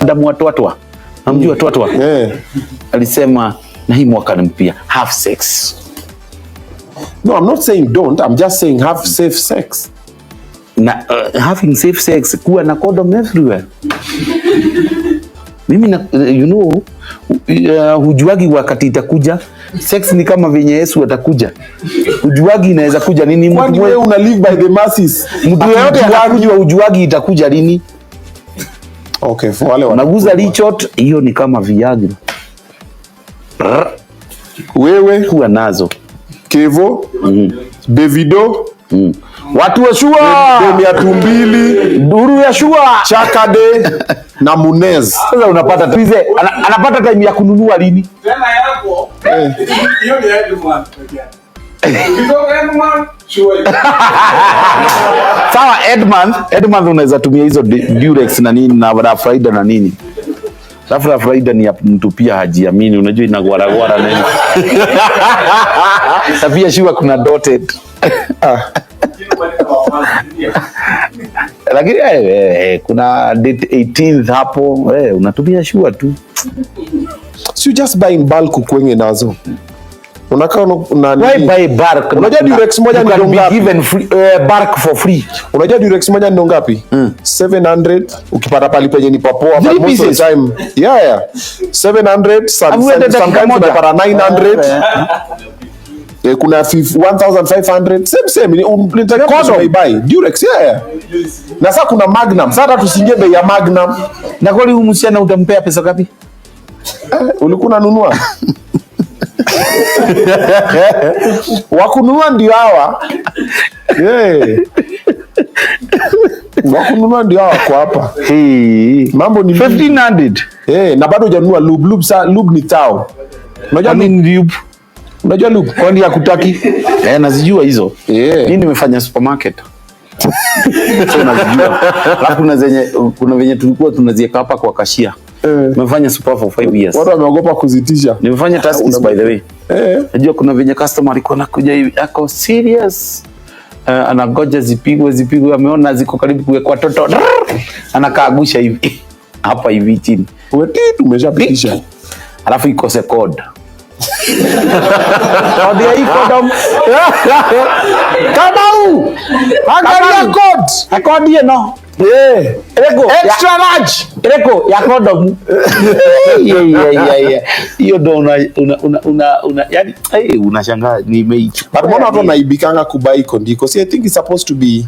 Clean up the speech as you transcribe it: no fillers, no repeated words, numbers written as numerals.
Madam wa Twatwa. Namjua Twatwa. Alisema na hii mwaka ni mpya, have sex. No, I'm not saying don't. I'm just saying have safe sex. Na having safe sex, kuwa na condom everywhere. Mimi na, hujuagi wakati itakuja. Sex ni kama venye Yesu atakuja, hujuagi inaweza kuja nini. Mtu Kwani wewe una live by the masses? Mtu yeyote atakunywa, hujuagi itakuja lini. Okay, for wale Unaguza lichot, hiyo ni kama Viagra. Wewe Kuwa nazo. Kevo, Davido, Watu wa shua, Demi ya Tumbili, duru ya shua. Chakade na Munez. Sasa unapata anapata time ya kununua lini? Tena yako hiyo ni every month peke yake. Ukitoka every month, sure. Sawa, Edmonth unaweza tumia hizo Durex na nini na Rough Rider na nini. Alafu Rough Rider ni ya mtu pia hajiamini, unajua inagwaragwara nini. Na pia sure kuna dotted. Lakini kuna date 18th hapo, unatumia sure tu. So you just buy in bulk ukwenge nazo. Unakaa una Why buy bulk? Unajua Durex moja You ni can be ngapi? given free, bulk for free. Unajua Durex moja ni ngapi? 700 ukipata pali penye ni papoa, Three but most of the pieces? time, yeah. 700 Have we ended dakika sometimes moja? unapata 900. Kuna 1500, same same. Nitakia Condom. buy Durex, yeah. Na sasa kuna Magnum. Sasa hata tusiingie bei ya Magnum. Na kweli huyu msichana utampea pesa ngapi? Ulikuwa unanunua? Wakununua ndio hawa. Yeah. Wakununua ndio hawa wako hapa. Hey. Mambo ni mingi. 1500. Na bado hujanunua lube. Lube, sa, lube ni tao. Unajua Kwani lube? ni lube? Unajua lube? Kwani hakutaki? Nazijua hizo. Mimi nimefanya supermarket. So nazijua. Alafu kuna venye tulikuwa tunaziweka hapa kwa kashia. Nimefanya super for 5 years. Watu wameogopa kuzitisha. Nimefanya tasks by the way. Najua kuna venye customer alikuwa anakuja hivi ako serious. Anangoja zipigwe zipigwe, ameona ziko karibu kuwekwa toto. Anakaagusha hivi hapa hivi chini. Wewe tumeshapitisha. Alafu ikose code. Code ya hii condom. Kamau! Angalia code. Code ĩno. Ĩrĩkũ? Extra large. Ĩrĩkũ ya condom. Yeah. Hiyo ndo una una una una, una yani unashangaa nimeichukua. But mbona watu wanaibikanga kubuy kondiko? See, I think it's supposed to be